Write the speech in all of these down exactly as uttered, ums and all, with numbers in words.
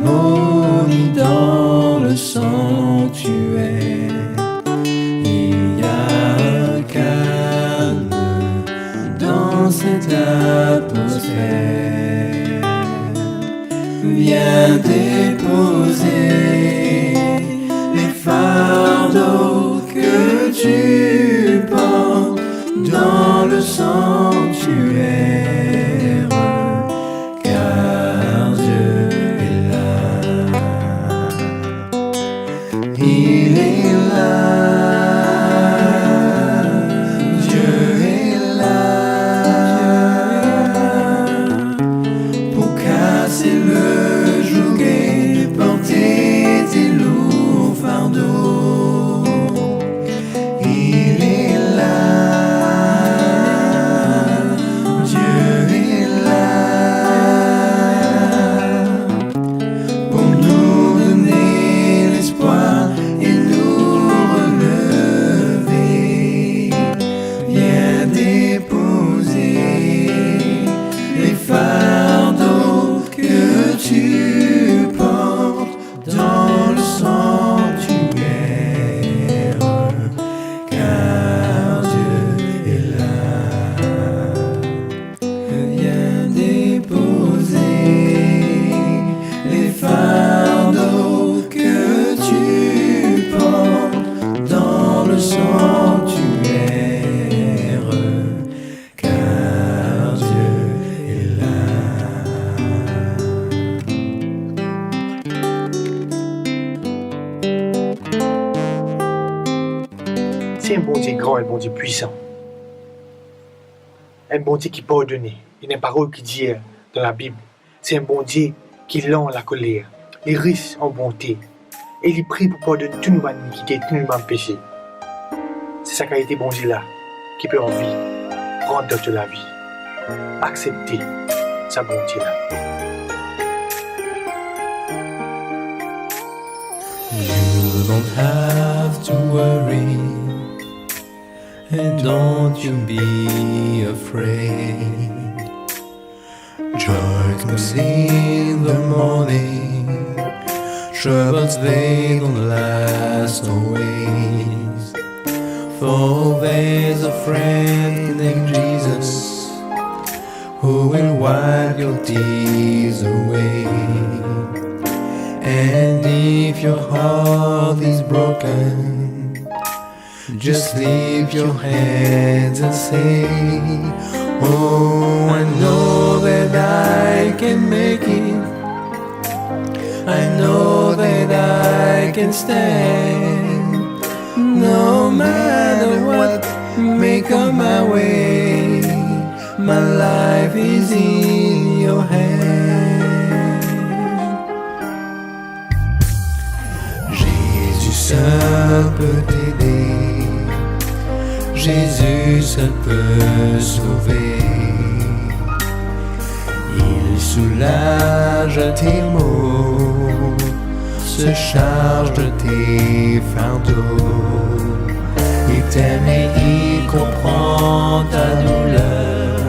Moni dans le sanctuaire. Il y a un calme dans cette atmosphère. Viens déposer les fardeaux que tu portes dans le sanctuaire, car Dieu est là. Il est là, Dieu est là, pour casser le joug et porter tes lourds fardeaux. Il est là, Dieu est là, pour nous donner l'espoir et nous relever. Viens déposer les fardeaux que tu portes dans le sanctuaire, car Dieu est là. Viens déposer les fardeaux que tu portes dans le sanctuaire, car Dieu est là. Se enn Bondie gran, enn Bondie pwisan, enn Bondie ki pardone. Ena enn parol ki dir dan Labib, se enn Bondie ki lan lakoler, li ris an bonte, e li pre pou pardonn tou nou bann inikite, tou nou bann pese. Se sa kalite Bondie la ki pe anvi rant dan to lavi. Aksepte sa Bondie la. You don't have to worry, and don't you be afraid. Joy comes in the morning, troubles, they don't last always. For there's a friend named Jesus who will wipe your tears away. And if your heart is broken, just lift your hands and say, "Oh, I know that I can make it. I know that I can stand. No matter what may come my way, my life is in your hands." Jésus seul peut t'aider, Jésus seul peut sauver. Il soulage tes maux, se charge de tes fardeaux. Il t'aime et il comprend ta douleur,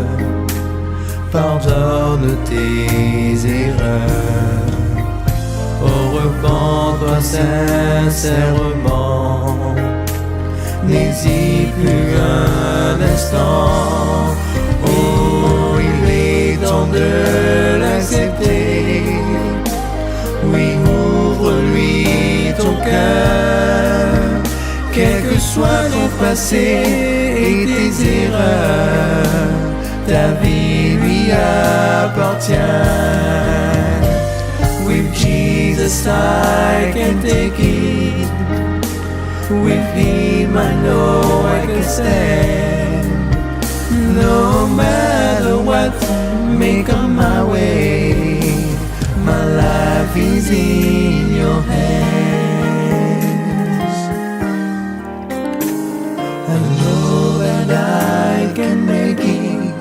pardonne tes erreurs. Oh, repens-toi sincèrement, n'hésite plus un instant. Oh, il est temps de l'accepter. Oui, ouvre-lui ton cœur. Quel que soit ton passé et tes erreurs, ta vie lui appartient. With Jesus, I can take it. With him, I know I can stand. No matter what may come my way, my life is in your hands. I know that I can make it.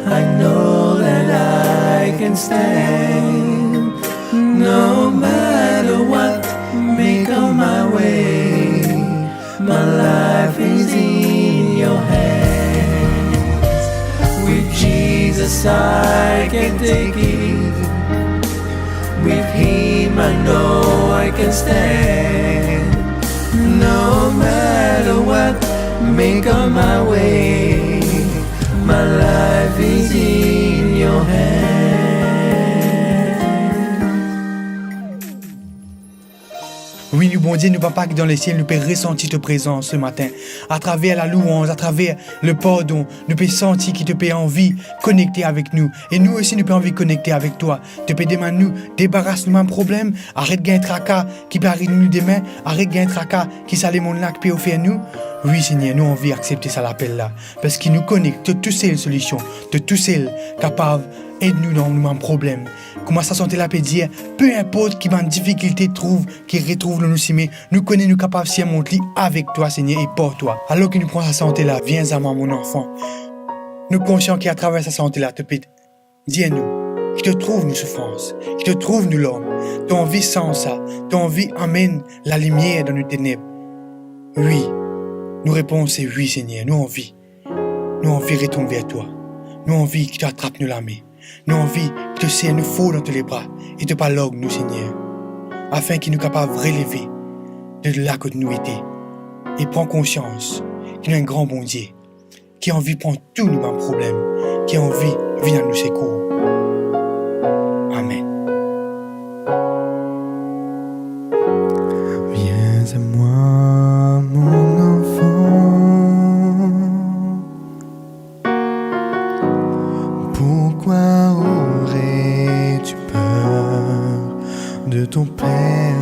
I know that I can stand. No matter what may come my way, my life is in your hands. With Jesus, I can take it. With him I know I can stand. No matter what may come my way, my life is in your hand. Wi, nou Bondie, nou Papa ki dan lesiel, nou pe resanti to prezans se matin, atraver lalouanz, atraver le pardon, nou pe santi ki to pe anvi konekte avek nou, e nou osi nou pe anvi konekte avek twa. To pe demann nou, debaras nou bann problem, aret gagn traka ki pe ariv nou demin, aret gagn traka ki sa lemonn la ki pe ofer nou. Wi, Segner, nou anvi aksepte sa lapel la, parski nou kone ki to tousel solision, to tousel kapav ed nou dan nou bann problem. Kouma sa sante la pe dir, pe inport ki bann difikilte trouv, ki retrouv lor nou sime, nou kone nou kapav sirmont li avek twa, Segner, e par twa. Alor ki nou pran sa sante la, Viens à moi, mon enfant. Nou konsian ki atraver sa sante la, to pe dir nou ki to trouv nou soufrans, ki to trouv nou larm, to anvi sanz sa, to anvi amenn lalimier dan nou teneb. Wi, nou repons se wi, Segner, nou anvi. Nou anvi retourn ver twa. Nou anvi ki to atrap nou lame. Nou anvi ki to ser nou for dan to lebra e to pa larg nou, Segner, afin ki nou kapav releve de la kot nou ete e pran konsians ki nou enn gran Bondie ki anvi pran tou nou bann problem, ki anvi vinn a nou sekour. Amen. Viens à moi, mon enfant. Pourquoi aurais-tu peur de ton père ?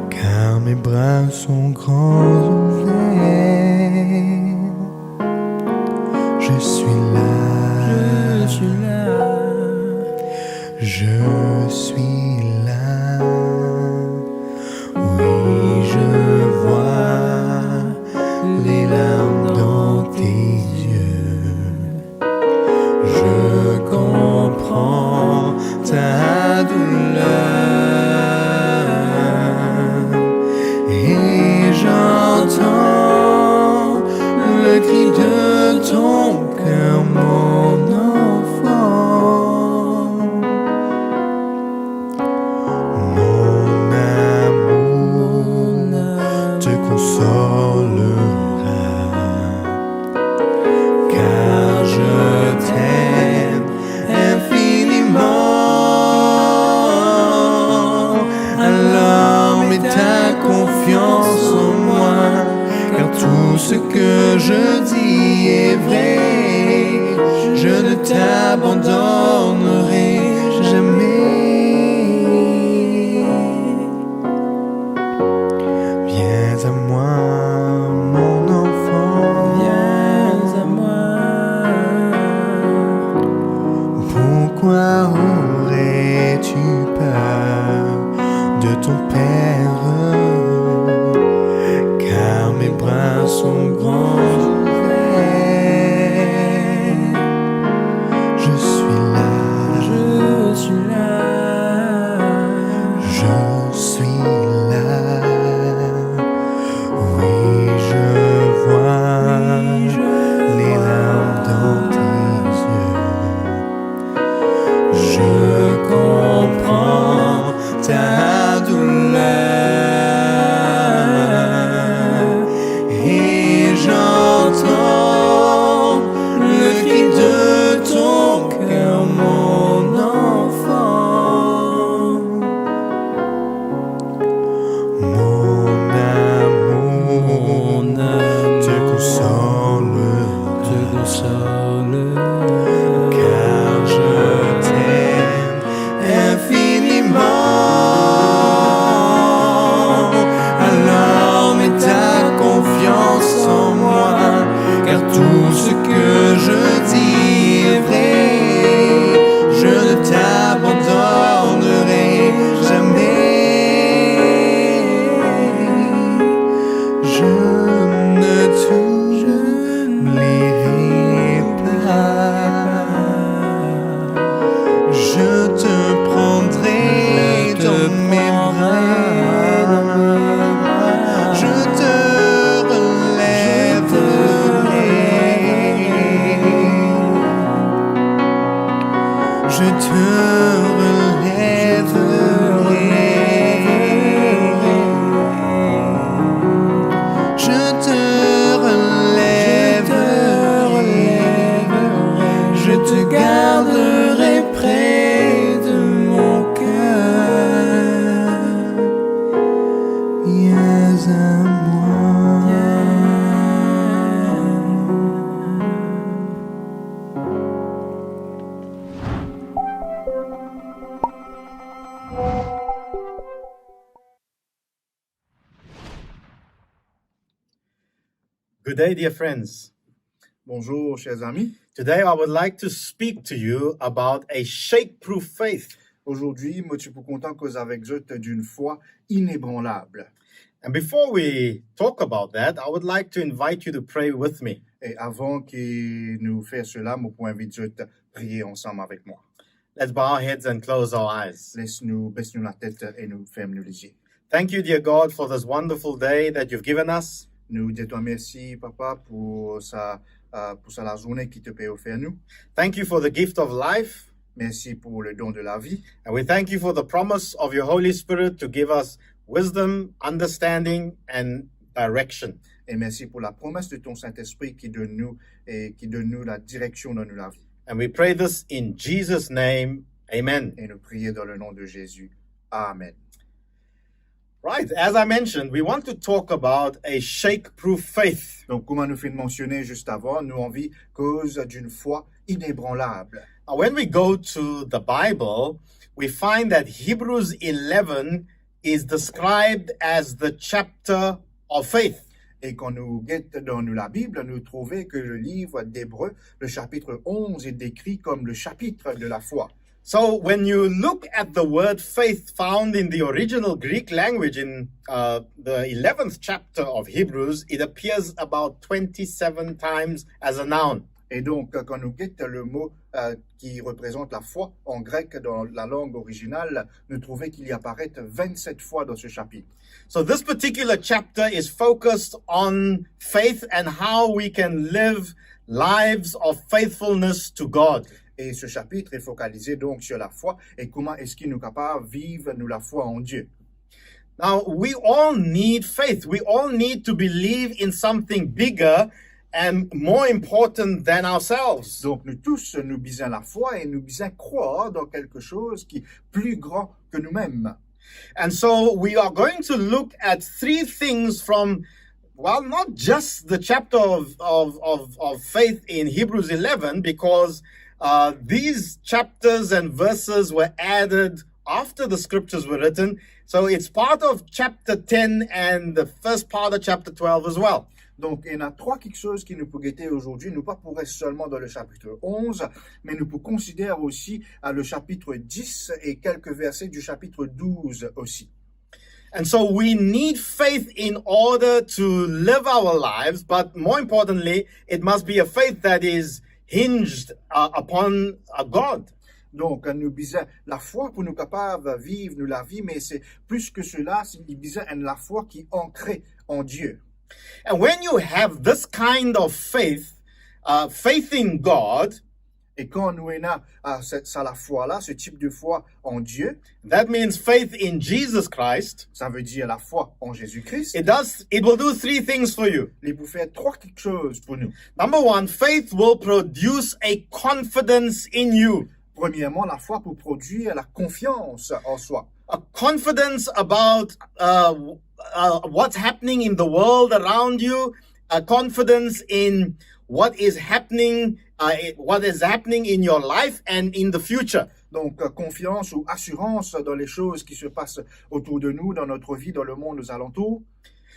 Car mes bras sont grands ouverts. Je suis là. Je suis là. Je suis là. Oui, je vois les larmes dans tes yeux. Je comprends ta douleur et j'entends le cri de ton cœur, mon enfant. Mon amour te consolera, car je t'aime infiniment. Alors mets ta confiance en moi, car tout ce que je dis est vrai. Je ne t'abandonnerai jamais. Viens à moi, mon enfant. Viens à moi. Pourquoi aurais-tu peur de ton père ? Car mes bras sont grands ouverts. relèverai, je te relèverai, je te garderai près de mon cœur. Viens à moi. Good day, dear friends. Bonjour, chers amis. Today, I would like to speak to you about a shake-proof faith. Ozordi, mo ti pou kontan koz avek zot d'une foi inébranlable. And before we talk about that, I would like to invite you to pray with me. E avan ki nou fer sela, mo pou invit zot priye ansam avek mwa. Let's bow our heads and close our eyes. Les nou bes nou latet e nou ferm nou lizie. Thank you, dear God, for this wonderful day that you've given us. Nou dir twa mersi, Papa, pou sa, euh, pou sa lazourne ki to pe ofer nou. Thank you for the gift of life. Mersi pou le don de la vie. And we thank you for the promise of your Holy Spirit to give us wisdom, understanding, and direction. E mersi pou la promes de ton Sint-Espri ki donn nou, e ki donn nou la direksion dan nou lavi. And we pray this in Jesus' name. Amen. E nou priye dan le nom de Jésus. Amen. Right, as I mentioned, we want to talk about a shake-proof faith. Donk, kouma nou finn mansione zis avan, nou anvi koz d'une foi inébranlable. Now, when we go to the Bible, we find that Hebrews eleven is described as the chapter of faith. E kan nou get dan nou Labib, nou trouve ke le livre d'Hébreux, le chapitre onze, est décrit comme le chapitre de la foi. So when you look at the word faith found in the original Greek language in, uh, the eleventh chapter of Hebrews, it appears about twenty-seven times as a noun. E donk, kan nou get le mo, euh, ki reprezant la foi an grek dan la lang orizinal, nou trouve ki li aparet vennset fwa dan se chapit. So this particular chapter is focused on faith and how we can live lives of faithfulness to God. E se chapit est focalisé donc sur la foi et comment est-ce que nous capables vivre nous la foi en Dieu. Now, we all need faith. We all need to believe in something bigger and more important than ourselves. Donc nous tous, nous bizin la foi et nous bizin croire dans quelque chose qui est plus grand que nous-mêmes. And so we are going to look at three things from, well, not just the chapter of, of, of, of faith in Hebrews eleven, because, uh, these chapters and verses were added after the scriptures were written. So it's part of chapter ten and the first part of chapter twelve as well. Donk, ena trwa kiksoz ki nou pou gete ozordi. Nou pa pou res selman dan le chapitre onze, me nou pou konsidere osi, euh, le chapitre dix et quelques versets du chapitre douze aussi. And so we need faith in order to live our lives, but more importantly, it must be a faith that is hinged, uh, upon a God. Donk, nou bizin la foi pou nou kapav viv nou lavi, me se plis ki sela, se, li bizin enn la foi ki ankre an Die. And when you have this kind of faith, uh, faith in God, e kan nou ena, ah, sa, sa la foi la, ce type de foi en Dieu, that means faith in Jesus Christ. Sa ve dir la foi en Jésus-Christ. It does, it will do three things for you. Li pou fer trwa kiksoz pou nou. Number one, faith will produce a confidence in you. Premierman, la foi pou prodwir la konfians an swa. A confidence about, uh, uh, what's happening in the world around you, a confidence in what is happening, uh, what is happening in your life and in the future. Donk, euh, konfians ou asirans dan le soz ki se pas otour de nou, dan notre vie, dan le mond aux alentours.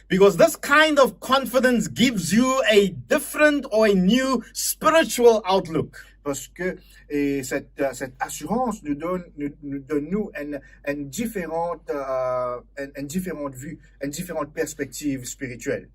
Because this kind of confidence gives you a different or a new spiritual outlook. Parski, e, cette, euh, cette assurance nous donne, nous, nous donne, nous, une, une différente, euh, une, une différente vue, une différente perspective spirituelle.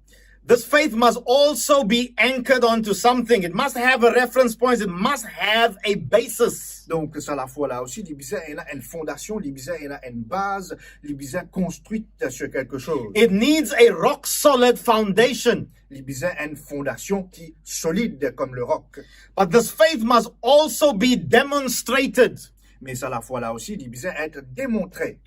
This faith must also be anchored onto something. It must have a reference point. It must have a basis. Donk, sa la foi la osi, li bizin ena enn fondasion, li bizin ena enn baz, li bizin konstwi sur quelque chose. It needs a rock solid foundation. Li bizin enn fondasion ki solid kom le rok. But this faith must also be demonstrated. Me sa lafwa la osi, li bizin et demontre.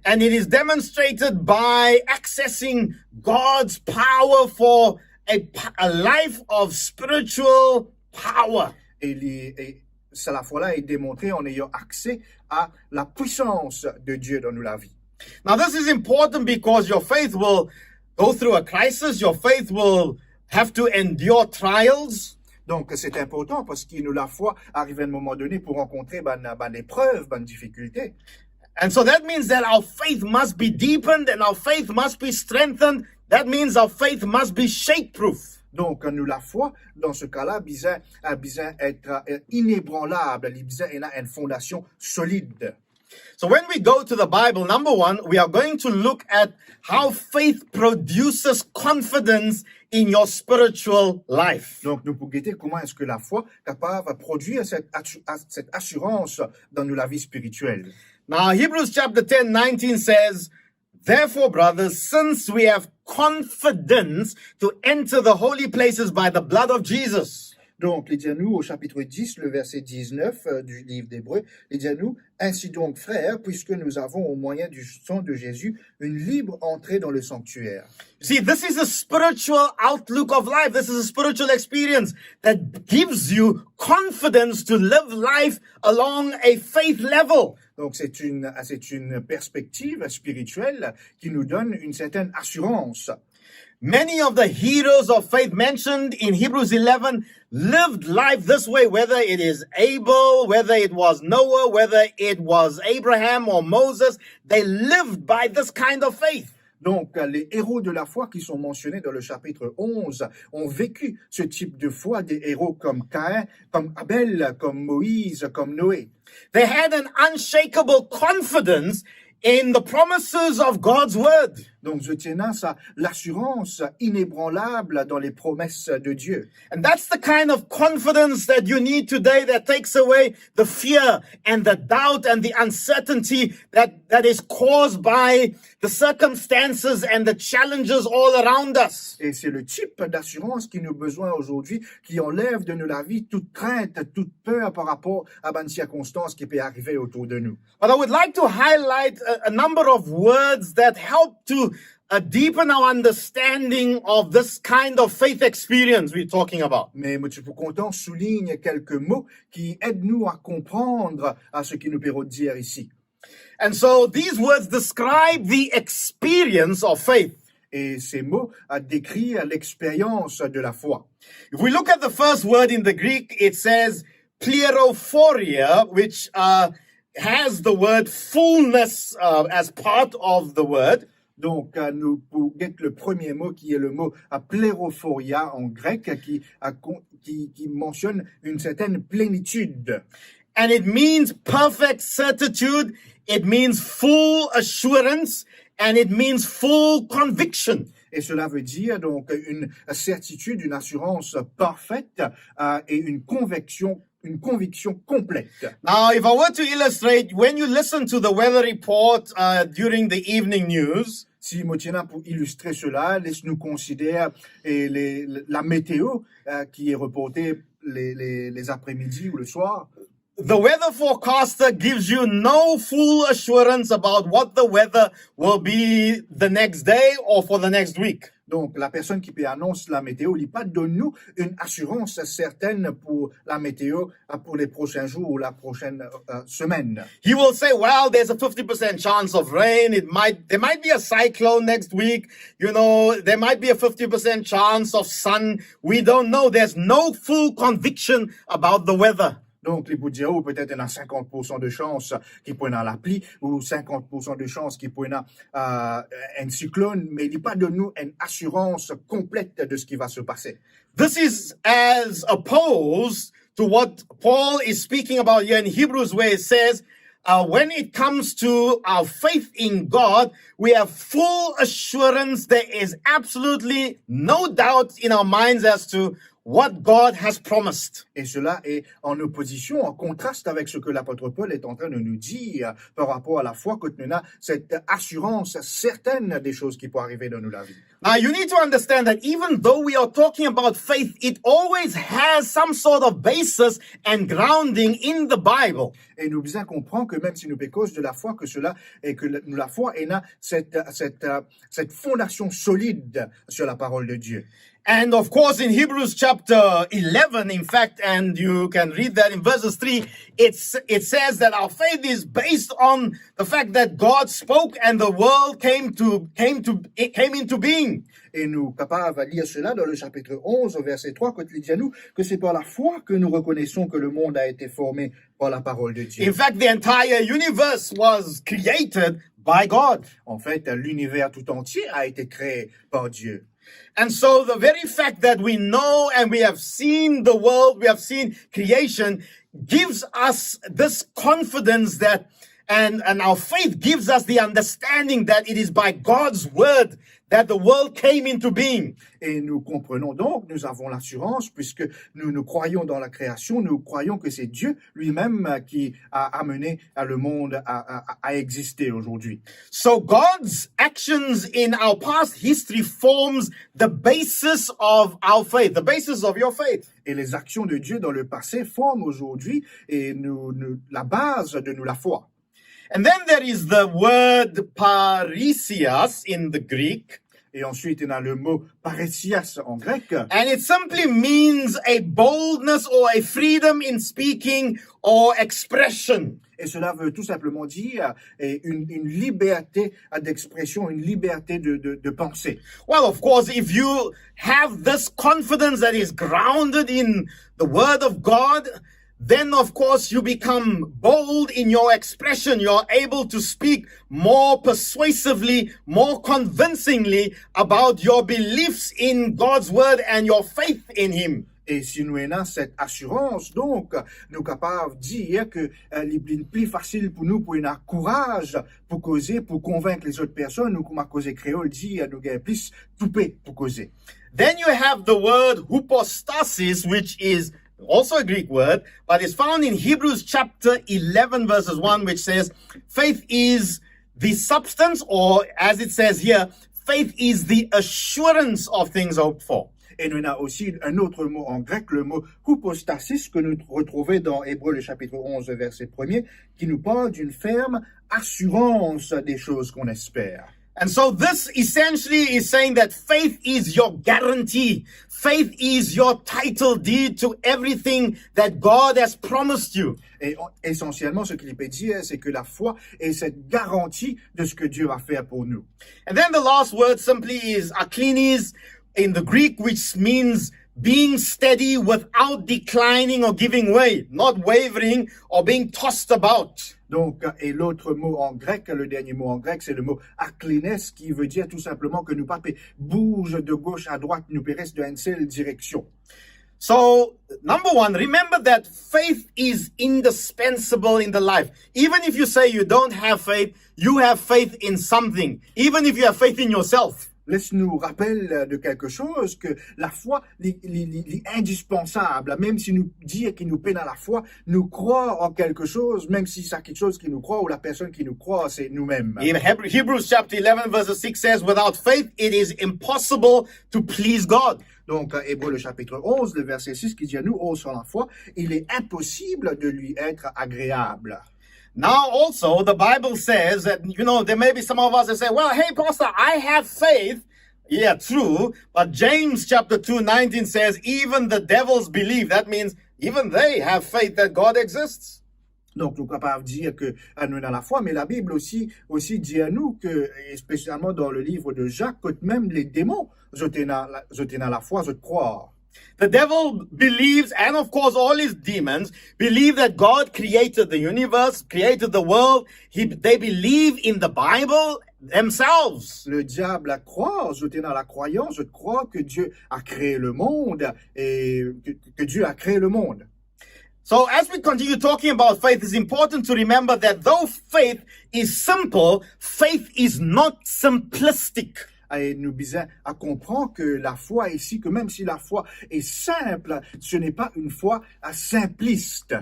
And it is demonstrated by accessing God's power for a, p- a life of spiritual power. E li, e sa lafwa la, li demontre an ayan akse a lapwisans de Dieu dan nou lavi. Now, this is important because your faith will go through a crisis, your faith will have to endure trials. Donk, se inportan parski nou lafwa ariv enn moman done pou rankontre bann, bann eprev, bann difikilte. And so that means that our faith must be deepened and our faith must be strengthened. That means our faith must be shake proof. Donk, nou lafwa, dan se ka la, bizin, bizin et, eh, inebranlab, li bizin ena enn fondasion solid. So when we go to the Bible, number one, we are going to look at how faith produces confidence in your spiritual life. Donk, nou pou gete kouma eski lafwa kapav prodwir set assu-, as-, set asirans dan nou lavi spiritiel. Now, Hebrews chapter ten nineteen says, "Therefore, brothers, since we have confidence to enter the holy places by the blood of Jesus." Donk, li dir nou, o sapit dis, le verse diznef, eh, di liv Ebre, li dir nou, "Ainsi donc, frères, puisque nous avons au moyen du sang de Jésus une libre entrée dans le sanctuaire." See, this is a spiritual outlook of life. This is a spiritual experience that gives you confidence to live life along a faith level. Donc, c'est une, c'est une perspective spirituelle qui nous donne une certaine assurance. Many of the heroes of faith mentioned in Hebrews eleven lived life this way, whether it is Abel, whether it was Noah, whether it was Abraham or Moses, they lived by this kind of faith. Donc, les héros de la foi qui sont mentionnés dans le chapitre onze ont vécu ce type de foi, des héros comme Caïn, comme Abel, comme Moïse, comme Noé. They had an unshakable confidence in the promises of God's word. Donc, zot ti ena sa lasirans inebranlab dan les promesses de Dieu. And that's the kind of confidence that you need today that takes away the fear and the doubt and the uncertainty that, that is caused by the circumstances and the challenges all around us. Et c'est le type d'assurance qui nous besoin aujourd'hui, qui enlève de nos la vie toute crainte, toute peur par rapport à bann circonstances qui peut arriver autour de nous. But I would like to highlight a, a number of words that help to, uh, deepen our understanding of this kind of faith experience we're talking about. Mais mo ti pou kontan soulign kelke mo ki ed nou a konpran a seki nou pe rod dir isi. And so these words describe the experience of faith. Et ces mots, euh, décrivent l'expérience de la foi. If we look at the first word in the Greek, it says plerophoria, which, uh, has the word fullness, uh, as part of the word. Donc, euh, nou pou get le premier mot qui est le mot, euh, plerophoria en grec, qui, euh, con-, qui, qui mentionne une certaine plénitude. And it means perfect certitude, it means full assurance, and it means full conviction. Et cela veut dire donc une certitude, une assurance parfaite, euh, et une conviction, une conviction complète. Now, if I were to illustrate, when you listen to the weather report, uh, during the evening news, Si mo ti ena pou ilistre sela, les nou konsider, eh, le, le, la météo, euh, qui est reportée les, les, les après-midi ou le soir. The weather forecaster gives you no full assurance about what the weather will be the next day or for the next week. Donc, la personne qui peut annoncer la météo, li pa donn nou une assurance certaine pour la météo, euh, pour les prochains jours ou la prochaine, euh, semaine. He will say, "Well, there's a fifty percent chance of rain. It might, there might be a cyclone next week. You know, there might be a fifty percent chance of sun. We don't know." There's no full conviction about the weather. Donc, li pou dir, oh, peut-être il y a cinquante pour cent de chance qu'il peut y avoir la pluie ou cinquante pour cent de chance qu'il peut y avoir, euh, un cyclone, mais li pa donn nou une assurance complète de ce qui va se passer. This is as opposed to what Paul is speaking about here in Hebrews, where it says, uh, when it comes to our faith in God, we have full assurance. There is absolutely no doubt in our minds as to what God has promised. Et cela est en opposition, en contraste avec ce que l'apôtre Paul est en train de nous dire par rapport à la foi, kot nou ena cette assurance certaine des choses qui peuvent arriver dans nos vies. Now, you need to understand that even though we are talking about faith, it always has some sort of basis and grounding in the Bible. Et nou bizin konpran ke mem si nou pe koz de la foi, ke cela est que le- nou la foi ena cette, cette, euh, cette fondation solide sur la parole de Dieu. And of course, in Hebrews chapter eleven, in fact, and you can read that in verses three, it's, it says that our faith is based on the fact that God spoke and the world came to, came to, it came into being. Et nou kapav lir cela dans le chapitre onze, au verset trois, kot li dir nou que c'est par la foi que nous reconnaissons que le monde a été formé par la parole de Dieu. In fact, the entire universe was created by God. En fait, l'univers tout entier a été créé par Dieu. And so the very fact that we know and we have seen the world, we have seen creation, gives us this confidence that, and, and our faith gives us the understanding that it is by God's word that the world came into being. Et nous comprenons donc, nous avons l'assurance, puisque nous, nous croyons dans la création, nous croyons que c'est Dieu lui-même euh, qui a amené euh, le monde à, à- à exister aujourd'hui. So God's actions in our past history forms the basis of our faith, the basis of your faith. Et les actions de Dieu dans le passé forment aujourd'hui et nous, nous- la base de nous la foi. And then there is the word parrhesias in the Greek. Et ensuite, on a le mot parrhesias en grec. And it simply means a boldness or a freedom in speaking or expression. Et cela veut tout simplement dire euh, une, une liberté d'expression, une liberté de, de, de pensée. Well, of course, if you have this confidence that is grounded in the Word of God, then of course you become bold in your expression. You're able to speak more persuasively, more convincingly about your beliefs in God's Word and your faith in Him. Et si nou ena cette assurance, donc, nou kapav dir ke euh, li vinn pli fasil pou nou pou ena kouraz pou koze, pou konvink lezot personn, nou kouma koze kreol dir, nou gagn plis toupe pou koze. Then you have the word hypostasis, which is also a Greek word, but it's found in Hebrews chapter eleven, verses one, which says, faith is the substance, or as it says here, faith is the assurance of things hoped for. Et nou ena aussi un autre mot en grec, le mot hypostasis, que nous retrouvons dans Hébreux le chapitre onze, verset premier, qui nous parle d'une ferme assurance des choses qu'on espère. And so this essentially is saying that faith is your guarantee. Faith is your title deed to everything that God has promised you. Et essentiellement, ce qu'il peut dire, c'est que la foi est cette garantie de ce que Dieu va faire pour nous. And then the last word simply is aklinis in the Greek, which means being steady without declining or giving way, not wavering or being tossed about. Donc, et l'autre mot en grec, le dernier mot en grec, c'est le mot aklines, qui veut dire tout simplement que nou pa pe bouge de gauche à droite, nou pe res dans une seule direction. So, number one, remember that faith is indispensable in the life. Even if you say you don't have faith, you have faith in something. Even if you have faith in yourself. Les nou rapel de quelque chose, que la foi li, li, li, li indispensable. Même si nou dir ki nou pena la foi, nou krwar en quelque chose, même si sa quelque chose ki nou krwar ou la personne ki nou krwar, c'est nous-mêmes. In Hebrew, Hebrews chapter eleven verse six says, without faith it is impossible to please God. Donc, Hébreux le chapitre onze, le verset six, qui dit à nous, oh, sans la foi, il est impossible de lui être agréable. Now also, the Bible says that, you know, there may be some of us that say, well, hey, Pastor, I have faith. Yeah, true. But James chapter two nineteen says, even the devils believe. That means even they have faith that God exists. Donc, nou kapav dir ke nou ena la foi, mais la Bible aussi, aussi dit à nous que, spécialement dans le livre de Jacques, que même les démons, zot ena la, zot ena la foi, zot krwar. The devil believes, and of course all his demons believe that God created the universe, created the world. He, they believe in the Bible themselves. Le diable krwar, zot ena la croyance, zot krwar que Dieu a créé le monde et que, que Dieu a créé le monde. So as we continue talking about faith, it's important to remember that though faith is simple, faith is not simplistic. Et nous bizin à comprendre que la foi ici, que même si la foi est simple, ce n'est pas une foi, euh, simpliste.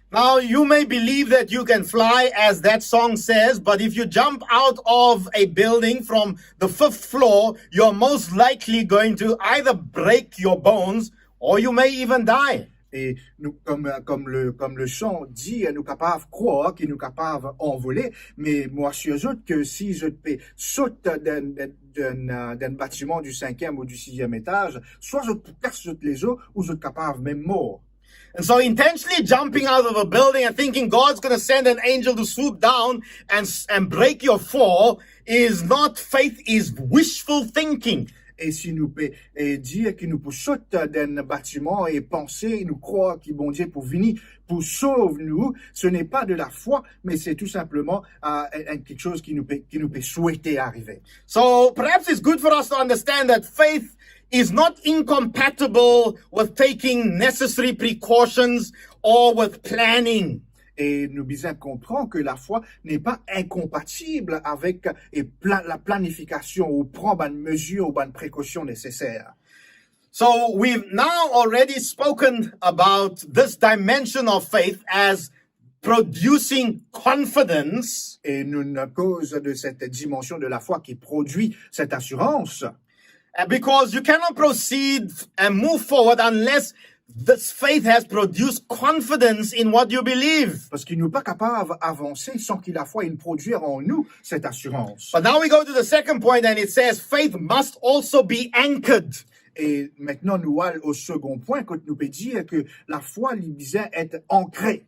Now, you may believe that you can fly, as that song says, but if you jump out of a building from the fifth floor, you're most likely going to either break your bones or you may even die. Et nous, comme, euh, comme le, comme le chant dit, nous capables croire que nous capables envoler, mais moi, sur zot, que si zot pe sot d'un, d'un, d'un, euh, d'un bâtiment du cinquième ou du sixième étage, soit zot pou kas zot lezo, ou zot capables même mort. And so intentionally jumping out of a building and thinking God's gonna send an angel to swoop down and, and break your fall is not faith, is wishful thinking. Et si nous pe, eh, dire que nous pou sot d'un bâtiment et penser, nous croire que Bondieu pou vini pou sauver nous, ce n'est pas de la foi, mais c'est tout simplement, euh, un, un quelque chose qui nous pe, qui nous pe souhaiter arriver. So perhaps it's good for us to understand that faith is not incompatible with taking necessary precautions or with planning. Et nous bizin comprendre que la foi n'est pas incompatible avec, eh, pla-, la planification ou prendre bonne mesure ou bonne précaution nécessaire. So we've now already spoken about this dimension of faith as producing confidence. Et nous, nous cause de cette dimension de la foi qui produit cette assurance. Uh, because you cannot proceed and move forward unless this faith has produced confidence in what you believe. Parce que nous pas capables avancer sans que la foi ait produit en nous cette assurance. But now we go to the second point, and it says faith must also be anchored. Et maintenant, nous allons au second point, quand nous peut dire que la foi, li bizin être ancrée.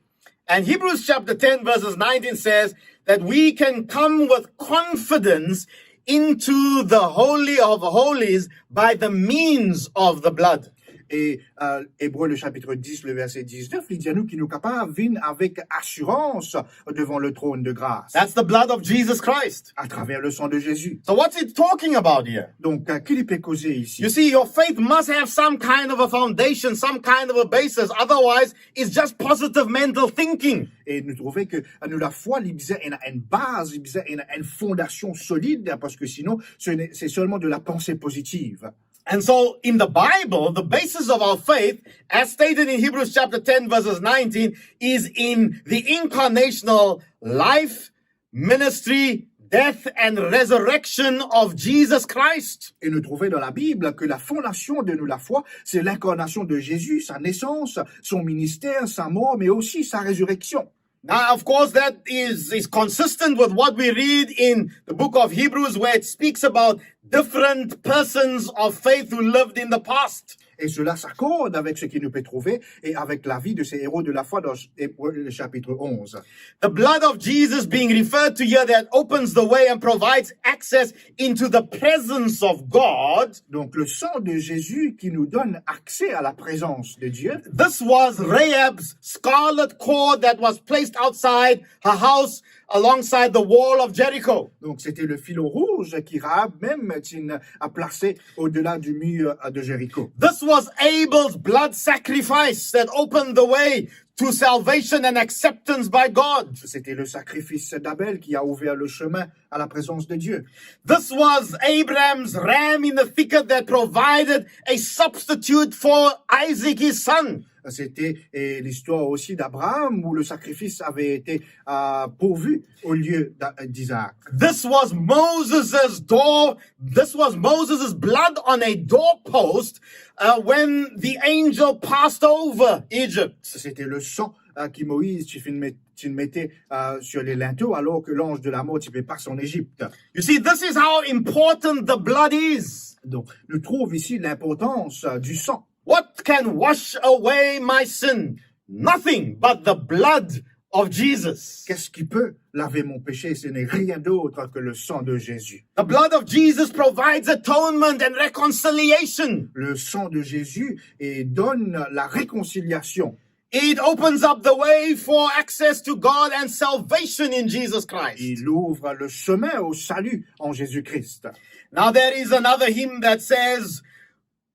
And Hebrews chapter ten verses nineteen says that we can come with confidence into the Holy of Holies by the means of the blood. Et, euh, Hébreu, le chapitre dix, le verset dix-neuf, il dit à nous que nous capables venir avec assurance devant le trône de grâce. That's the blood of Jesus Christ. À travers le sang de Jésus. So what's it talking about here? Donc, euh, qui li pe koze ici? You see, your faith must have some kind of a foundation, some kind of a basis. Otherwise, it's just positive mental thinking. Et nous trouver que, euh, nous, la foi, li bizin ena une base, li bizin ena une fondation solide, parce que sinon, ce n'est, c'est seulement de la pensée positive. And so in the Bible, the basis of our faith, as stated in Hebrews chapter ten, verses nineteen, is in the incarnational life, ministry, death and resurrection of Jesus Christ. Et nous trouver dans la Bible que la fondation de nous, la foi, c'est l'incarnation de Jésus, sa naissance, son ministère, sa mort, mais aussi sa résurrection. Now, of course, that is, is consistent with what we read in the book of Hebrews, where it speaks about different persons of faith who lived in the past. Et cela s'accorde avec ce qui nous peut trouver et avec la vie de ces héros de la foi dans Hébreux, le chapitre onze. The blood of Jesus being referred to here, that opens the way and provides access into the presence of God. Donc, le sang de Jésus qui nous donne accès à la présence de Dieu. This was Rahab's scarlet cord that was placed outside her house alongside the wall of Jericho. Donc, c'était le filon rouge qui Rahab même, ti, a placé au-delà du mur de Jéricho. This was Abel's blood sacrifice that opened the way to salvation and acceptance by God. C'était le sacrifice d'Abel qui a ouvert le chemin à la présence de Dieu. This was Abraham's ram in the thicket that provided a substitute for Isaac, his son. C'était, eh, l'histoire aussi d'Abraham où le sacrifice avait été, euh, pourvu au lieu d'A-, d'Isaac. This was Moses's door. This was Moses's blood on a doorpost, uh, when the angel passed over Egypt. C'était le sang, euh, que Moïse ti finn met-, ti mete, euh, sur les linteaux alors que l'ange de la mort ti pe pas en Égypte. You see, this is how important the blood is. Donc, nous trouve ici l'importance, euh, du sang. What can wash away my sin? Nothing but the blood of Jesus. Qu'est-ce qui peut laver mon péché? Ce n'est rien d'autre que le sang de Jésus. The blood of Jesus provides atonement and reconciliation. Le sang de Jésus, eh, donne la réconciliation. It opens up the way for access to God and salvation in Jesus Christ. Il ouvre le chemin au salut en Jésus-Christ. Now there is another hymn that says,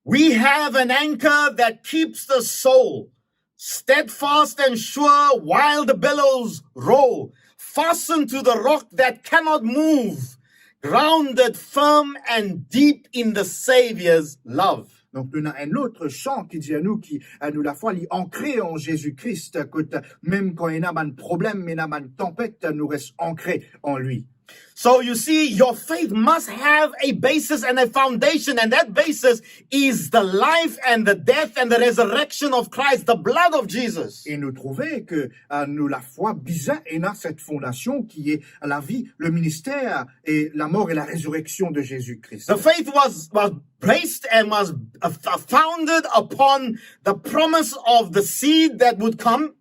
"We have an anchor that keeps the soul, steadfast and sure while the billows roll, fastened to the rock that cannot move, grounded firm and deep in the Savior's love. Donk nou ena enn lot san ki dir nou ki, eh, nou lafwa li ankre an Zezi Kris, kot mem kan ena bann problem, ena bann tanpet, nou res ankre an li. So you see, your faith must have a basis and a foundation, and that basis is the life and the death and the resurrection of Christ, the blood of Jesus. E nou trouve ke, eh, nou lafwa bizin ena set fondasion ki e lavi, le minister e lamor e larezireksion de Zezi Kris. The faith was, was based and was, uh, f-, founded upon the promise of the seed that would come.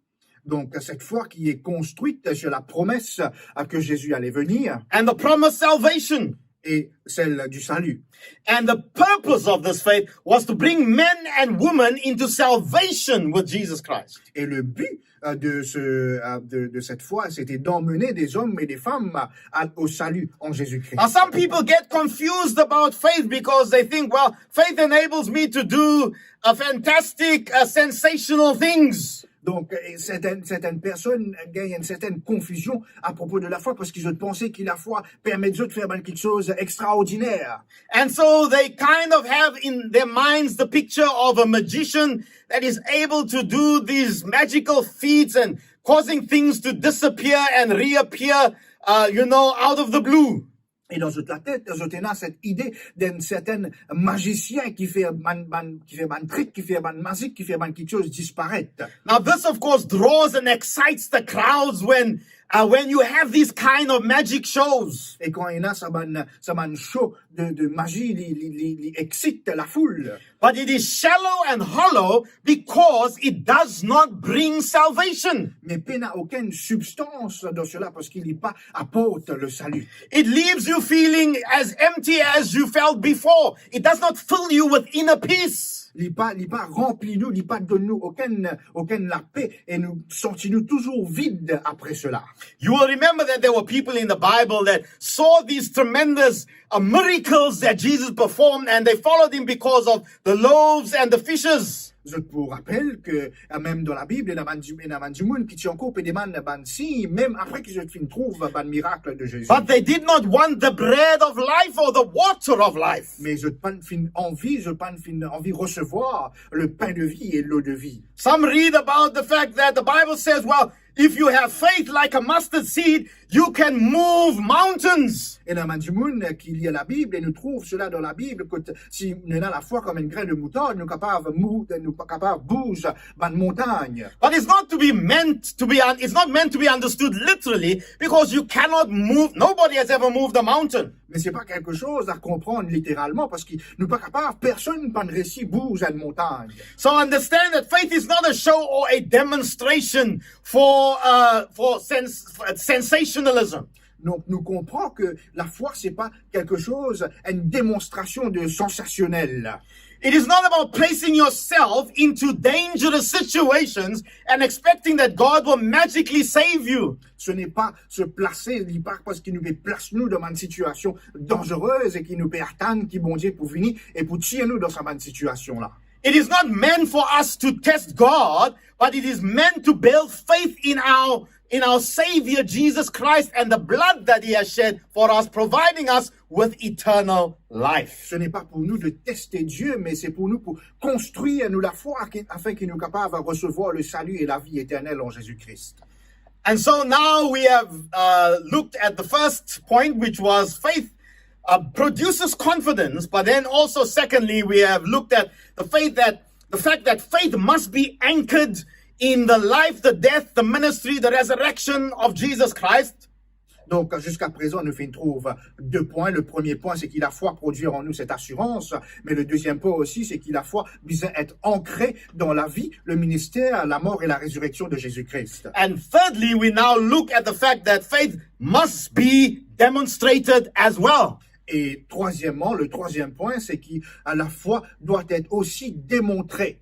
Donk, set fwa ki e konstwit sir la promes, eh, ke Zezi ale venir. And the promised salvation. E sel du salut. And the purpose of this faith was to bring men and women into salvation with Jesus Christ. E le bi, eh, de se, eh, de, de set fwa, sete d'amener des hommes et des femmes à, au salut en Jésus-Christ. Now, some people get confused about faith because they think, "Well, faith enables me to do a fantastic, uh, sensational things." Donk, eh, sertenn, sertenn personn gagn enn sertenn konfizion apropo de lafwa, parski zot panse ki lafwa permet zot fer bann kiksoz extraordiner. And so they kind of have in their minds the picture of a magician that is able to do these magical feats and causing things to disappear and reappear, uh, you know, out of the blue. E dan zot latet, zot ena set ide d'enn sertenn mazisien ki fer bann, bann, ki fer bann trik, ki fer bann mazik, ki fer bann kiksoz disparet. Now, this, of course, draws and excites the crowds when, uh, when you have these kind of magic shows. E kan ena sa bann, sa bann show de, de mazi, li, li, li, li exsit lafoul. But it is shallow and hollow because it does not bring salvation. Me pena okenn sibstans dan sela, parski li pa aport le salut. It leaves you feeling as empty as you felt before. It does not fill you with inner peace. Li pa, li pa ranpli nou, li pa donn nou okenn, okenn lape e nou santi nou touzour vid apre sela. You will remember that there were people in the Bible that saw these tremendous, uh, miracles that Jesus performed, and they followed him because of the loaves and the fishes. Zot pou rapel ke, eh, mem dan Labib, ena bann di-, ena bann dimoun ki ti ankor pe demann bann sign, mem apre ki zot finn trouv bann mirak de Zezi. But they did not want the bread of life or the water of life. Me zot pa'nn finn anvi, zot pa'nn finn anvi resevwar le pain de vie et l'eau de vie. Some read about the fact that the Bible says, "Well, if you have faith like a mustard seed, you can move mountains." Ena bann dimoun ki lir Labib, e nou trouv sela dan Labib, kot si nou ena lafwa kom enn grin de moutard, nou kapav mou-, nou pa kapav bouz bann montagn. But it's not to be meant to be un-, it's not meant to be understood literally, because you cannot move, nobody has ever moved a mountain. Me se pa kelke soz a konprann literalman, parski nou pa kapav, personn pa'nn resi bouz enn montagn. So understand that faith is not a show or a demonstration for, uh, for sens-, for sensationalism. Donk nou konpran ke lafwa se pa kelke soz, enn demonstrasion de sansasionel. It is not about placing yourself into dangerous situations and expecting that God will magically save you. Ce n'est pas se placer, li pa parski nou pe plas nou dan bann sitiasion danzerez e ki nou pe atann ki Bondie pou vini e pou tir nou dan sa bann sitiasion la. It is not meant for us to test God, but it is meant to build faith in our, in our Savior Jesus Christ and the blood that he has shed for us, providing us with eternal life. Ce n'est pas pour nous de tester Dieu, mais c'est pour nous, pour construire nou lafwa, ki, afin ki nou kapav resevwar le salut et la vie éternelle en Jésus-Christ. And so now we have, uh, looked at the first point, which was faith, uh, produces confidence. But then also, secondly, we have looked at the faith that, the fact that faith must be anchored in the life, the death, the ministry, the resurrection of Jesus Christ. Donk, ziska prezan, nou finn trouv de pwin. Le premie pwin, se ki lafwa prodwir an nou set asirans, me le deziem pwin osi, se ki lafwa bizin et ankre dan lavi, le minister, lamor e larezireksion de Zezi Kris. And thirdly, we now look at the fact that faith must be demonstrated as well. E trwazieman, le trwaziem pwin, se ki, eh, lafwa dwa et osi demontre.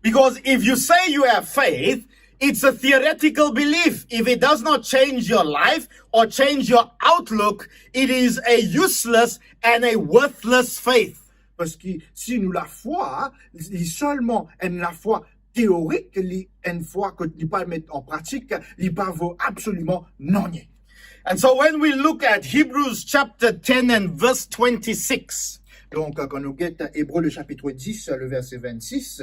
Because if you say you have faith, it's a theoretical belief. If it does not change your life or change your outlook, it is a useless and a worthless faith. Parski si nou lafwa, li selman enn lafwa teorik, li enn fwa kot li pa met an pratik, li pa vo absoliman nanye. And so when we look at Hebrews chapter ten and verse twenty-six, Donc, euh, quand nous guettons Hébreu le chapitre dix, le verset vingt-six,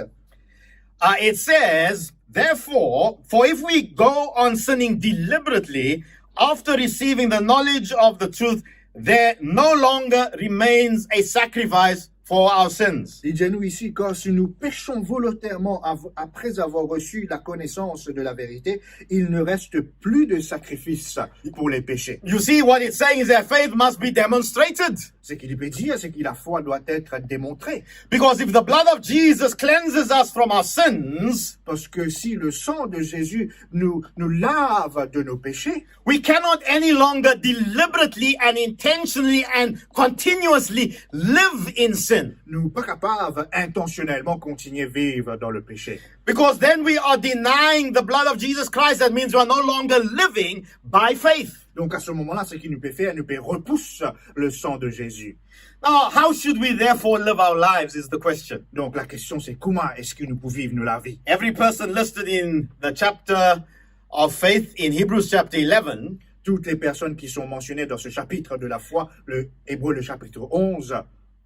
uh, it says, "Therefore, for if we go on sinning deliberately after receiving the knowledge of the truth, there no longer remains a sacrifice for our sins." il dit à nous ici, car si nous péchons volontairement av- après avoir reçu la connaissance de la vérité, il ne reste plus de sacrifice pour les péchés. You see, what it's saying is that faith must be demonstrated. Ce qu'il peut dire, c'est que la foi doit être démontrée. Because if the blood of Jesus cleanses us from our sins, Parce que si le sang de Jésus nous, nous lave de nos péchés, we cannot any longer deliberately and intentionally and continuously live in sin. Nous pas capables intentionnellement continuer à vivre dans le péché. Because then we are denying the blood of Jesus Christ. That means we are no longer living by faith. Donc à ce moment-là, ce qu'il nous peut faire, nous peut repousser le sang de Jésus. Now, how should we therefore live our lives is the question. Donc la question, c'est comment est-ce que nous pouvons vivre nos la vie? Every person listed in the chapter of faith in Hebrews chapter eleven, Toutes les personnes qui sont mentionnées dans ce chapitre de la foi, le Hébreu le chapitre onze,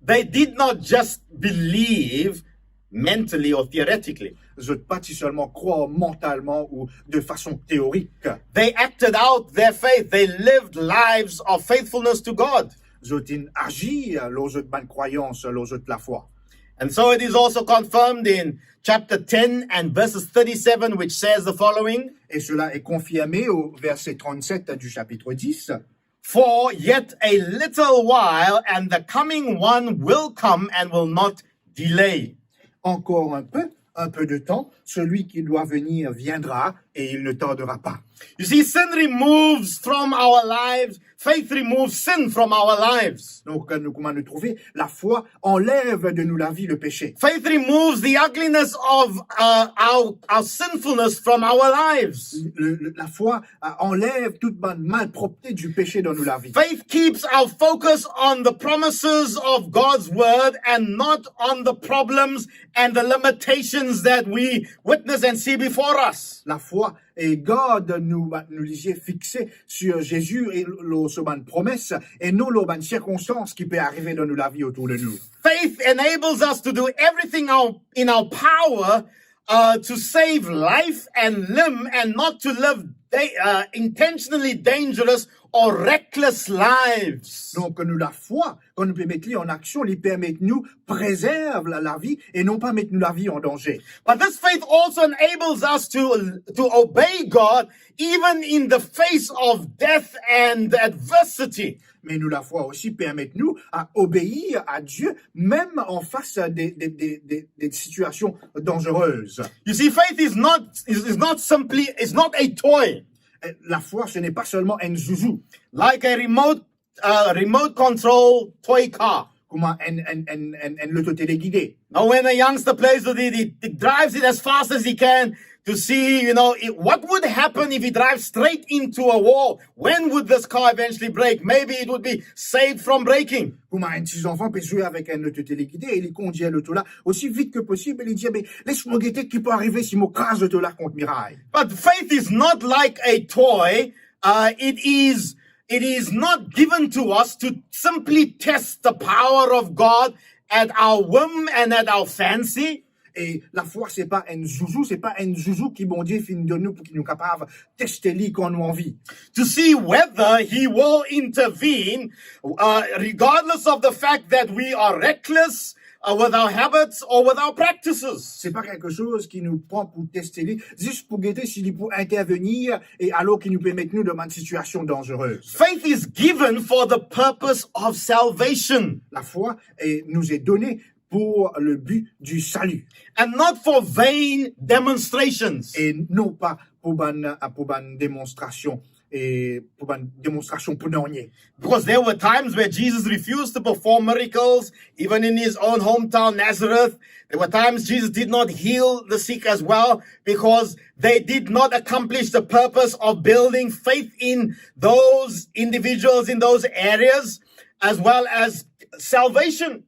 they did not just believe mentally or theoretically. Zot pa ti seulement croire mentalement ou de façon théorique. They acted out their faith. They lived lives of faithfulness to God. Zot inn azi lor zot bann krwayans, lor zot lafwa. And so it is also confirmed in chapter ten and verses thirty-seven, which says the following. Et cela est confirmé au verset trente-sept du chapitre dix. For yet a little while, and the coming one will come and will not delay. Encore un peu, un peu de temps, celui qui doit venir viendra et il ne tardera pas. You see, sin removes from our lives, faith removes sin from our lives. Donc, euh, nous, comment nous trouver? La foi enlève de nous la vie le péché. Faith removes the ugliness of uh, our, our sinfulness from our lives. Le- le- la foi euh, enlève toute bonne malpropreté du péché dans nous la vie. Faith keeps our focus on the promises of God's word and not on the problems and the limitations that we witness and see before us. La foi et garde nous, bah, nous les yeux fixés sur Jésus et lor so bann promes et non lor bann sirkonstans ki pe arive dan nou lavi otour de nou. Faith enables us to do everything our, in our power uh, to save life and limb and not to live da- uh, intentionally dangerous or reckless lives. Donc nou la foi, kan nou pe met li an aksion, li permet nou prezerv la, lavi e non pa met nou lavi an danze. But this faith also enables us to, to obey God even in the face of death and adversity. Me nou lafwa osi permet nou a obeir a Die, mem an fas de, de, de, de, de sitiasion danzerez. You see, faith is not is, is not simply is not a toy Eh, Lafwa, ce n'est pas seulement un zouzou, like a remote uh, remote control toy car. comme un, un, un, un, un loto téléguidé. Now, when a youngster plays with it, he, he drives it as fast as he can to see, you know, it, what would happen if he drives straight into a wall. When would this car eventually break? Maybe it would be saved from breaking. Kouma enn ti zanfan pe zwe avek enn loto téléguidé e li kondir loto la osi vit ki posib e li dir, "Me les mwa gete ki pou arive si mo kraz loto la kont miray." But faith is not like a toy. Uh, it is it is not given to us to simply test the power of God at our whim and at our fancy. E lafwa, se pa enn zouzou, se pa enn zouzou ki Bondie finn donn nou pou ki nou kapav teste li kan nou anvi. To see whether he will intervene, uh, regardless of the fact that we are reckless uh, with our habits or with our practices. Se pa quelque chose ki nou pran pou teste li, zis pou gete si li pou intervenir e alor ki nou pe met nou dan bann sitiasion danzerez. Faith is given for the purpose of salvation. Lafwa est, nous est donnée pour le but du salut And not for vain demonstrations. E non pa pou bann, pou bann demonstrasion e pou bann demonstrasion pou nanye. Because there were times where Jesus refused to perform miracles, even in his own hometown, Nazareth. There were times Jesus did not heal the sick as well because they did not accomplish the purpose of building faith in those individuals in those areas, as well as salvation.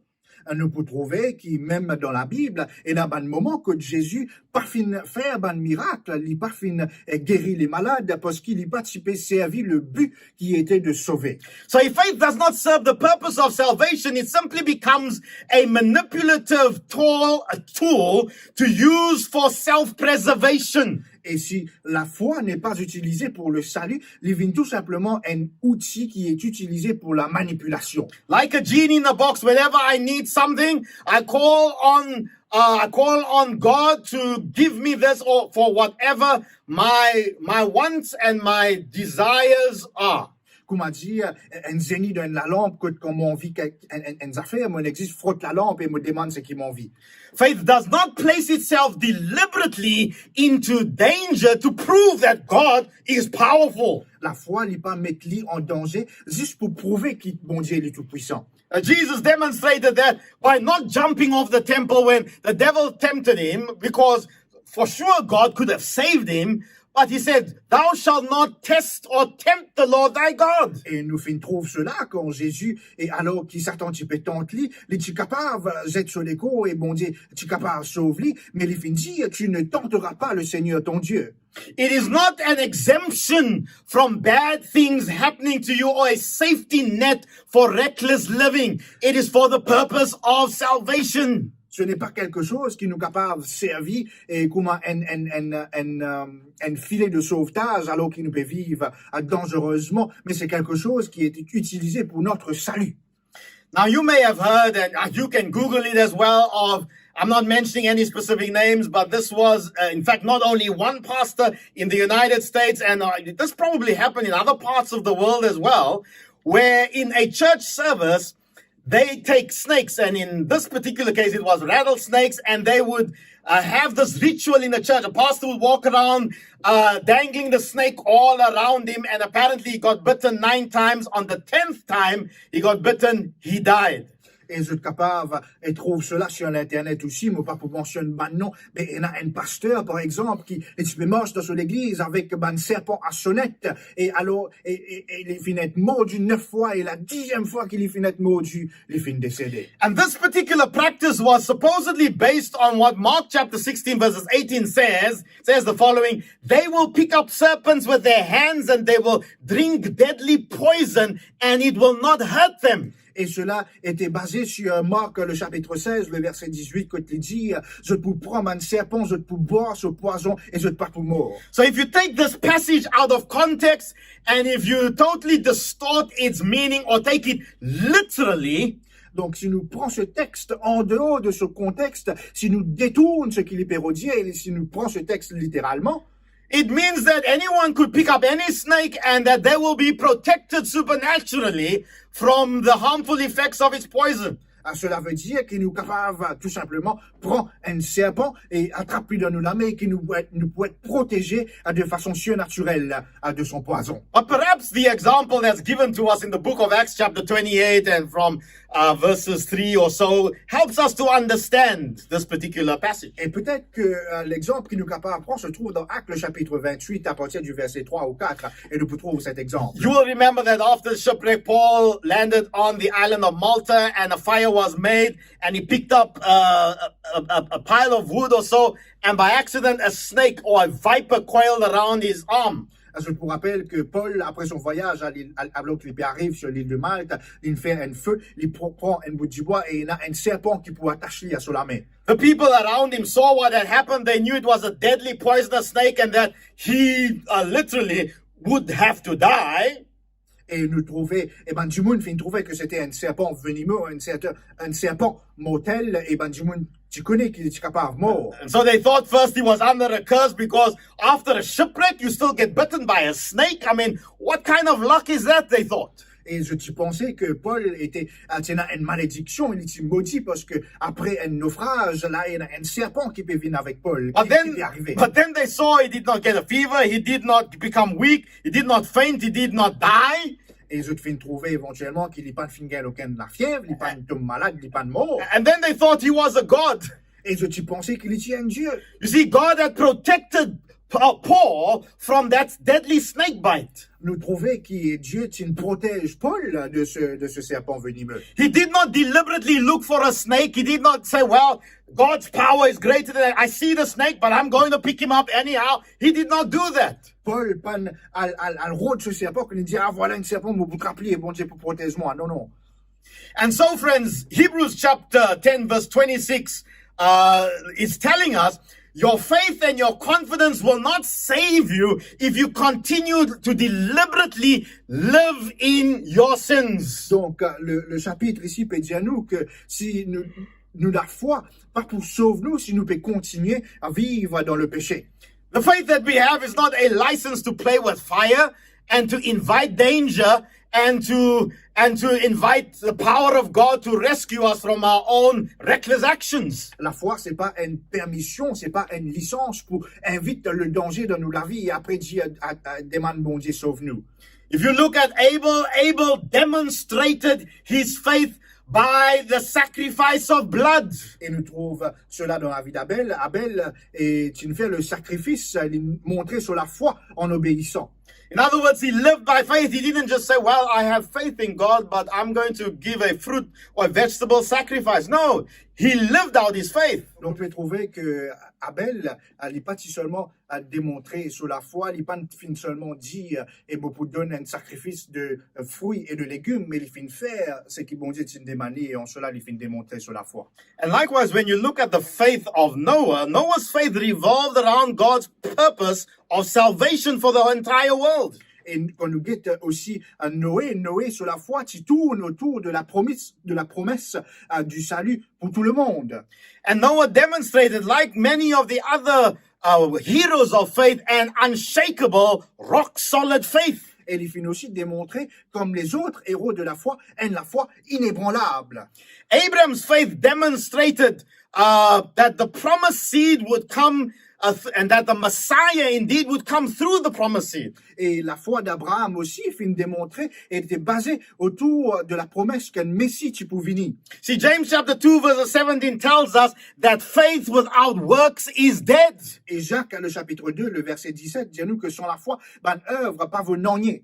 Nou pou trouve ki mem dan Labib, ena bann moman kot Zezi pa finn fer bann mirak, li pa finn, eh, geri lemalad, parski li pa ti pe servi le bi ki ete de sove. So if faith does not serve the purpose of salvation, it simply becomes a manipulative tool, a tool to use for self-preservation. Et si la foi n'est pas utilisée pour le salut, li vinn tou sinpleman enn outi ki est utilisé pour la manipulation. Like a genie in a box, whenever I need something, I call on, uh, I call on God to give me this or for whatever my my wants and my desires are. Kouma dir, enn zeni dan enn lalanp, kot kan mo anvi kek-, enn, enn, enn zafer, mo nek zis frot lalanp e mo demann seki mo anvi. Faith does not place itself deliberately into danger to prove that God is powerful. Lafwa, li pa met li an danze zis pou prouve ki Bondie li tou pwisan. Uh, Jesus demonstrated that by not jumping off the temple when the devil tempted him, because for sure God could have saved him, but he said, "Thou shalt not test or tempt the Lord thy God." E nou finn trouv sela kan Zezi, e alor ki Satan ti pe tant li, li ti kapav zet so lekor e Bondie ti kapav sov li, me li finn dir, "Tu ne tenteras pas le Seigneur ton Dieu." It is not an exemption from bad things happening to you or a safety net for reckless living. It is for the purpose of salvation. Ce n'est pas quelque chose ki nou kapav servi e kouma enn, enn, enn, enn, euh, enn file de sovtaz alor ki nou pe viv, euh, danzerezman, me se quelque chose qui est utilisé pour notre salut. Now, you may have heard, and, uh, you can Google it as well, of, I'm not mentioning any specific names, but this was, uh, in fact, not only one pastor in the United States, and, uh, this probably happened in other parts of the world as well, where in a church service, they take snakes, and in this particular case, it was rattlesnakes, and they would, uh, have this ritual in the church. A pastor would walk around, uh, dangling the snake all around him, and apparently he got bitten nine times. On the tenth time he got bitten, he died. E zot kapav, e, trouv sela sur l'internet osi, mo pa pou mansionn bann non, me ena enn paster, par exanp, ki, li ti pe mars dan so legliz avek bann serpan a sonet, e alor, e, e, e li finn et mordi nef fwa, e la diziem fwa ki li finn et mordi, li finn desede. And this particular practice was supposedly based on what Mark chapter sixteen verses eighteen says, says the following, "They will pick up serpents with their hands and they will drink deadly poison and it will not hurt them." E sela ete baze sur Mark, le chapitre seize, le verset dix-huit, kot li dir, zot pou pran bann serpan, zot pou bwar so pwazon e zot pa pou mor. So if you take this passage out of context and if you totally distort its meaning or take it literally, Donk, si nou pran se teks an deor de so kontex, si nou detourn seki li pe rod dir, e si nou pran se teks literalman, it means that anyone could pick up any snake and that they will be protected supernaturally from the harmful effects of its poison. a, sela ve dir ki nou kapav tou sinpleman pran enn serpan e atrap li dan nou lame, ki nou pou et, nou pou et proteze, a, de fason sirnatirel, a, de son pwazon. But perhaps the example that's given to us in the book of Acts, chapter twenty-eight, and from, uh, verses three or so, helps us to understand this particular passage. E petet ke, a, lexanp ki nou kapav pran se trouv dan Actes, le chapitre vingt-huit, à partir du verset trois ou quatre, e nou pou trouv set exanp. You will remember that after the shipwreck, Paul landed on the island of Malta and a fire was made, and he picked up, uh, a, a, a, a pile of wood or so, and by accident, a snake or a viper coiled around his arm. Zot pou rapel ke Pol, apre son vwayaz a lil, a, alor ki li pe ariv sir lil de Malt, li fer enn fe, li pr-, pran enn bout dibwa e ena enn serpan ki pou atas li a so lame. The people around him saw what had happened. They knew it was a deadly poisonous snake and that he, uh, literally would have to die. E nou trouve, e bann dimoun finn trouve ke sete enn serpan venime, enn sertan, enn serpan mortel, e bann dimoun ti kone ki li ti kapav mor. And so they thought first he was under a curse, because after a shipwreck, you still get bitten by a snake. I mean, what kind of luck is that, they thought. E zot ti panse ke Pol ete, a, ti ena enn malediksion, li ti modi, parski apre enn nofraz, la ena enn serpan ki pe vinn avek Pol. But Ki, then, ki pe arive? But then they saw he did not get a fever, he did not become weak, he did not faint, he did not die. E zot finn trouve evantielman ki li pa finn gagn okenn lafiev, li pa finn tom malad, li pa finn mor. And then they thought he was a god. E zot ti panse ki li ti enn die. You see, God had protected Pa-, Paul from that deadly snake bite. Nou trouve ki Dieu ti protège Paul de ce, de ce serpent venimeux. He did not deliberately look for a snake. He did not say, "Well, God's power is greater than that. I see the snake, but I'm going to pick him up anyhow." He did not do that. Paul pa'nn al, al, al rod ce serpent, li dir, "Ah, vwala enn serpent, mo pou trap li e Bondie pou protez mwa." Non, non. And so, friends, Hebrews chapter ten, verse twenty-six, uh, is telling us, "Your faith and your confidence will not save you if you continue to deliberately live in your sins." Donc, euh, le, le chapitre ici peut dire à nous que si nous, nou lafwa pa pou sov nou si nou pe kontinie a viv dan lepese. The faith that we have is not a license to play with fire and to invite danger and to and to invite the power of God to rescue us from our own reckless actions. Lafwa, se pa enn permision, se pa enn lisans pou invit ledanze dan nou lavi e apre dir, a, a, demann Bondie sov nou. If you look at Abel, Abel demonstrated his faith by the sacrifice of blood. E nou trouv sela dan lavi d'Abel. Abel, e, ti fer le sakrifis, li montre so lafwa an obeisan. In other words, he lived by faith. He didn't just say, "Well, I have faith in God, but I'm going to give a fruit or a vegetable sacrifice." No, he lived out his faith. Donk, nou trouve ke Abel, li pa ti selman demontre so lafwa, li pa finn selman dir, "E mo pou donn enn sakrifis de, euh, frwi e de legim," me li finn fer seki Bondie ti demann li, e an sela li finn demontre so lafwa. And likewise, when you look at the faith of Noah, Noah's faith revolved around God's purpose of salvation for the entire world. E kan nou get osi, euh, Noe, Noe so lafwa ti tourn otour de la promes, de la promes, euh, du salut pour tout le monde. And Noah demonstrated, like many of the other, uh, heroes of faith, an unshakable, rock-solid faith. E li finn osi demontre, kom lezot ero de lafwa, enn lafwa inebranlab. Abraham's faith demonstrated, uh, that the promised seed would come, uh, th-, and that the Messiah indeed would come through the promised seed. E lafwa d'Abraham osi finn demontre e li ti baze otour de la promes ki enn Mesi ti pou vini. See, James chapter two verse seventeen tells us that faith without works is dead. E Jacques, le chapitre deux, le verset dix-sept, dir nou ke san lafwa, bann zev pa vo nanye.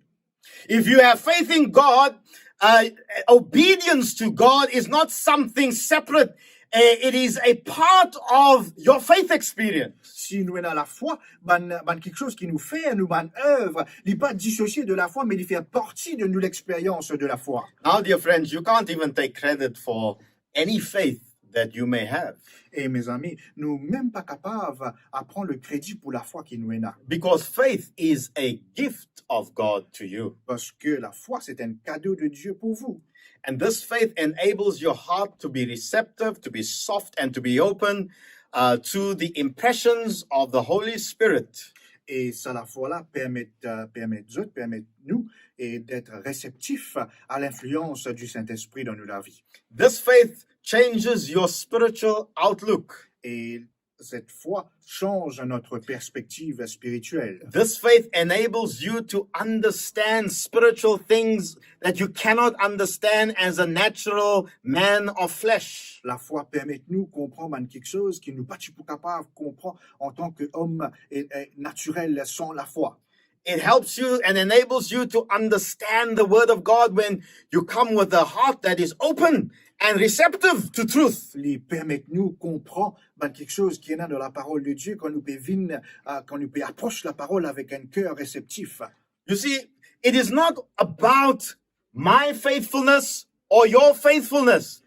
If you have faith in God, uh, obedience to God is not something separate. Uh, it is a part of your faith experience. Si nou ena lafwa, bann, bann kiksoz ki nou fer, nou bann zev, li pa disosie de lafwa, me li fer parti de nou lexperyans de lafwa. Now, dear friends, you can't even take credit for any faith that you may have. E mezami, nou mem pa kapav a pran le kredi pou lafwa ki nou ena. Because faith is a gift of God to you. Parski lafwa, se enn kado de Die pou vou. And this faith enables your heart to be receptive, to be soft, and to be open, uh, to the impressions of the Holy Spirit. E sa lafwa la permet, euh, permet zot, permet nou, e d'être réceptif à l'influence du Saint-Esprit dans nos vies. This faith changes your spiritual outlook. Et cette foi change notre perspective spirituelle. This faith enables you to understand spiritual things that you cannot understand as a natural man of flesh. Lafwa permet nou konpran bann kiksoz ki nou pa ti pou kapav konpran antan ki om, e, e, natirel san lafwa. It helps you and enables you to understand the word of God when you come with a heart that is open and receptive to truth. Li permet nou konpran bann kiksoz ki ena dan laparol de Die kan nou pe vinn, euh, kan nou pe apros laparol avek enn ker reseptif. You see, it is not about my faithfulness or your faithfulness.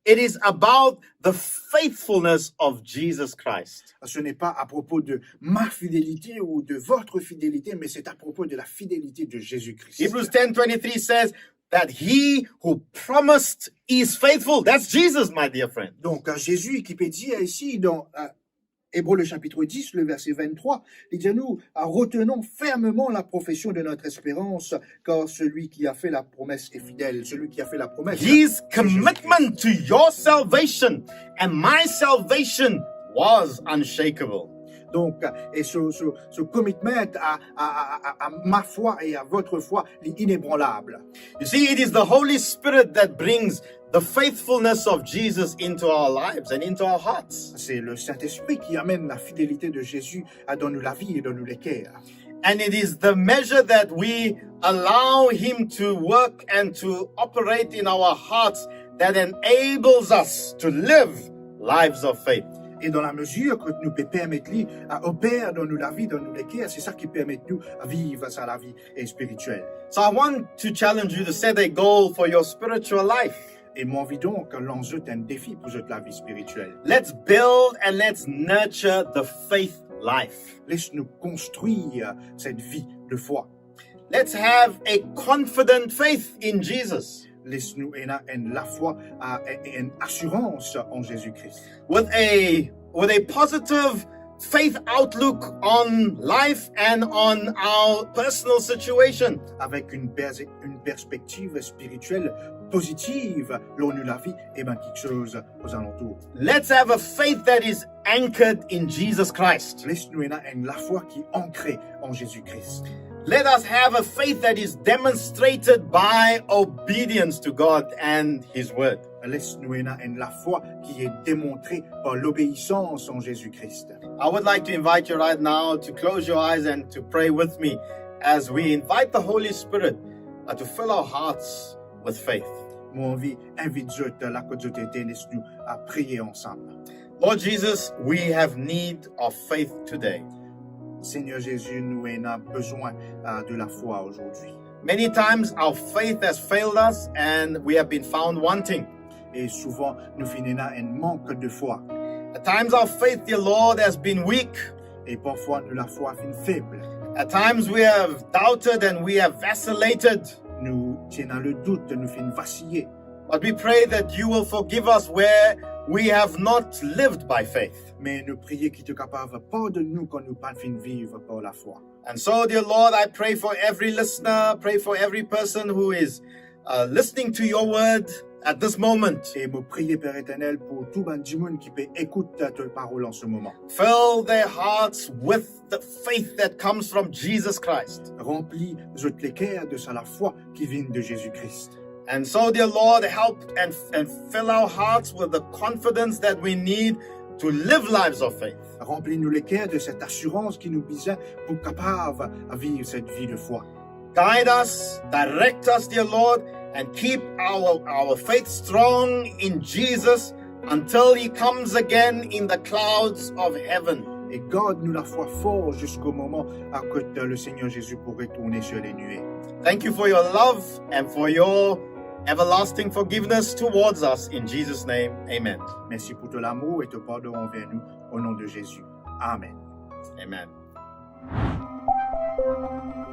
It is about the faithfulness of Jesus Christ. Ce n'est pas à propos de ma fidélité ou de votre fidélité, mais c'est à propos de la fidélité de Jésus-Christ. Hebrews ten twenty-three says that he who promised is faithful. That's Jesus, my dear friend. Donc, euh, Jésus qui peut dire ici dans, euh, Hébreux le chapitre dix, le verset vingt-trois, li dir nou, euh, retenons fermement la profession de notre espérance, car celui qui a fait la promesse est fidèle. Celui qui a fait la promesse. His commitment to your salvation and my salvation was unshakable. Donc, euh, et ce, ce, ce commitment à, à, à, à, à ma foi et à votre foi, il est inébranlable. You see, it is the Holy Spirit that brings the faithfulness of Jesus into our lives and into our hearts. C'est le Saint-Esprit qui amène la fidélité de Jésus à, dans nos lavis et dans nos cœurs. And it is the measure that we allow Him to work and to operate in our hearts that enables us to live lives of faith. Et dans la mesure que nous pouvons permettre lui à opérer dans nos lavis, dans nos cœurs, c'est ça qui permet nous à vivre sa lavi spirituelle. So I want to challenge you to set a goal for your spiritual life. Et moi, envie donc lancer un défi pour votre lavi spirituelle. Let's build and let's nurture the faith life. Laisse-nous construire cette vie de foi. Let's have a confident faith in Jesus. Laisse-nous ena une lafwa, euh, une assurance en Jésus-Christ. With a, with a positive faith outlook on life and on our personal situation. Avec une, pers- une perspective spirituelle positive dans nos lavis et bien quelque chose aux alentours. Let's have a faith that is anchored in Jesus Christ. Laisse-nous ena une lafwa qui est ancrée en Jésus-Christ. Let us have a faith that is demonstrated by obedience to God and His Word. Laisse-nous ena une lafwa qui est démontrée par l'obéissance en Jésus-Christ. I would like to invite you right now to close your eyes and to pray with me as we invite the Holy Spirit, uh, to fill our hearts with faith. Moi, envie invite zot la kot zot ete, laisse-nous, euh, prier ensemble. Lord Jesus, we have need of faith today. Seigneur Jésus, nous avons besoin, euh, de la foi aujourd'hui. Many times our faith has failed us and we have been found wanting. Et souvent, nous finissons un manque de foi. At times our faith, dear Lord, has been weak. Et parfois, nous, la foi est faible. At times we have doubted and we have vacillated. Nous tenons le doute, nous finissons vaciller. But we pray that you will forgive us where we have not lived by faith. Mais nous prions que tu es capable de pardonner nous quand nous pas fin vivre par la foi. And so, dear Lord, I pray for every listener, pray for every person who is, uh, listening to your word at this moment. Et nous prions, Père éternel, pour tout bann dimoun qui peut écouter ta parole en ce moment. Fill their hearts with the faith that comes from Jesus Christ. Remplis zot le cœur de sa la foi qui vient de Jésus-Christ. And so, dear Lord, help and, and fill our hearts with the confidence that we need to live lives of faith. Remplis nous le cœur de cette assurance qui nous besoin pour capable vivre cette vie de foi. Guide us, direct us, dear Lord, and keep our, our faith strong in Jesus until he comes again in the clouds of heaven. Et garde nous la foi fort jusqu'au moment à côté le Seigneur Jésus pour retourner sur les nuées. Thank you for your love and for your everlasting forgiveness towards us. In Jesus' name, amen. Merci pour ton amour et ton pardon envers nous, au nom de Jésus. Amen. Amen.